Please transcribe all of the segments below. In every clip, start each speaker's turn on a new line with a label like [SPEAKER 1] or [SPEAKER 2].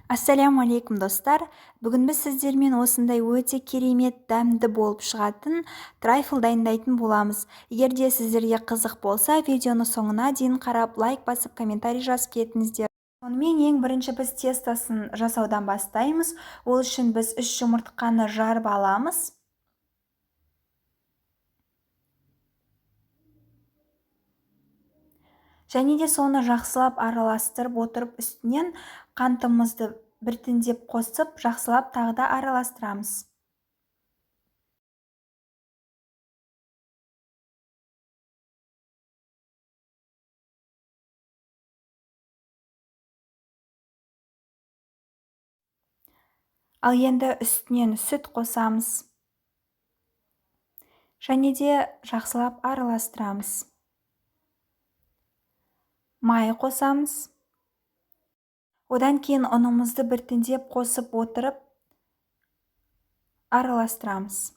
[SPEAKER 1] Ассаляму алейкум, достар! Бүгін біз сіздермен осындай өте керемет дәмді болып шығатын трайфл дайындайтын боламыз. Егер де сіздерге қызық болса, видеоны соңына дейін қарап, лайк басып, комментарий жазып кетіңіздер. Сонымен, ең бірінші біз тестосын жасаудан бастаймыз. Ол үшін біз 3 жұмыртқаны жарып аламыз. Және де соны жақсылап араластырып отырып, үстінен қантымызды біртіндеп қосып, жақсылап тағы да араластырамыз. Ал енді үстінен сүт қосамыз. Және де жақсылап араластырамыз. Май қосамыз. Одан кейін ұнымызды біртіндеп қосып отырып араластырамыз.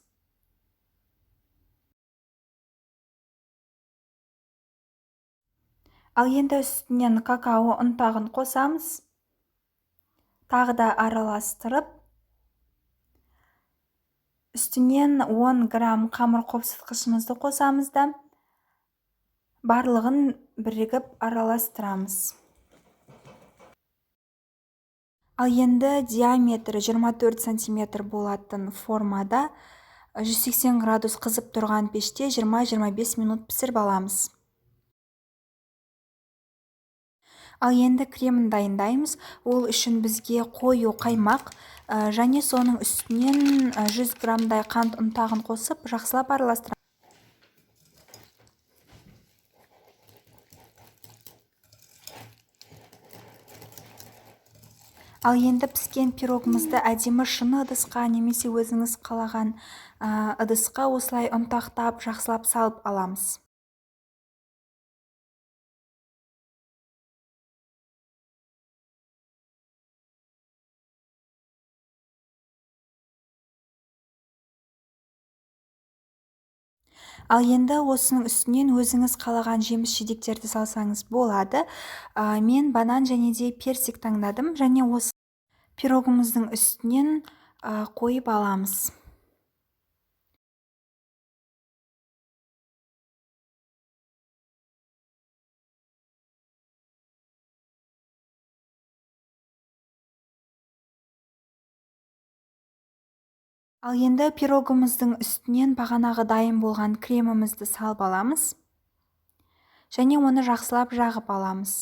[SPEAKER 1] Ал енді үстінен какао ұнтағын қосамыз. Тағы да араластырып, үстінен 10 грамм қамыр қопсытқышымызды қосамыз да, барлығын бірігіп араластырамыз. Ал енді диаметрі 24 сантиметр болатын формада 180 градус қызып тұрған пеште 20-25 минут пісіріп аламыз. Ал енді кремін дайындаймыз. Ол үшін бізге қою қаймақ және соның үстінен 100 граммдай қант ұнтағын қосып, жақсылап араластырамыз. Ал енді піскен пирогымызды әдемі шыны ыдысқа немесе өзіңіз қалаған ыдысқа осылай ұнтақтап, жақсылап салып аламыз. Ал енді осының үстінен өзіңіз қалаған жеміс-жидектерді салсаңыз болады. Мен банан және де персик таңдадым және осы пирогымыздың үстінен қойып аламыз. Ал енді пирогымыздың үстінен бағанағы дайын болған кремімізді салып аламыз және оны жақсылап жағып аламыз.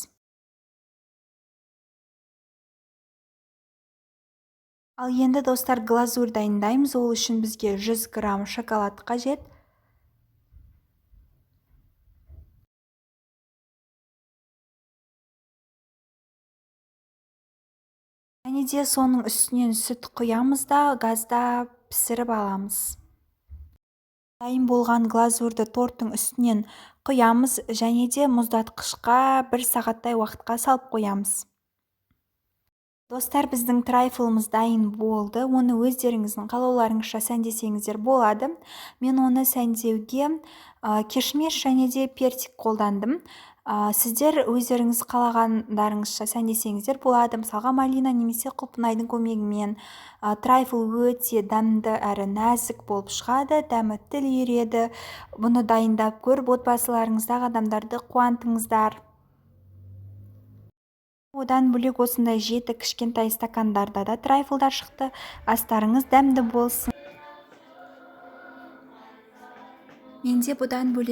[SPEAKER 1] Ал енді, достар, глазурь дайындаймыз. Ол үшін бізге 100 грамм шоколад қажет. Және де соның үстінен сүт құямыз да, газда пісіріп аламыз. Дайын болған глазурьді торттың үстінен құямыз және де мұздатқышқа 1 сағаттай уақытқа салып қоямыз. Достар, біздің трайфлымыз дайын болды. Оны өздеріңіздің қалауларыңызша сәндесеңіздер болады. Мен оны сәндеуге кишмиш және де персик қолдандым. Сіздер өздеріңіз қалағандарыңызша сәндесеңіздер болады. Мысалға, малина немесе құлпынайдың көмегімен. Трайфл өте дәмді әрі нәзік болып шығады, дәмі тіл үйіреді. Бұны дайындап көріп, отбасыларыңыздағы адамдарды қуантыңыздар. Одан бөлек осындай 7 кішкентай стакандарда да трайфлдар шықты. Астарыңыз дәмді болсын. Менде бұдан бөлек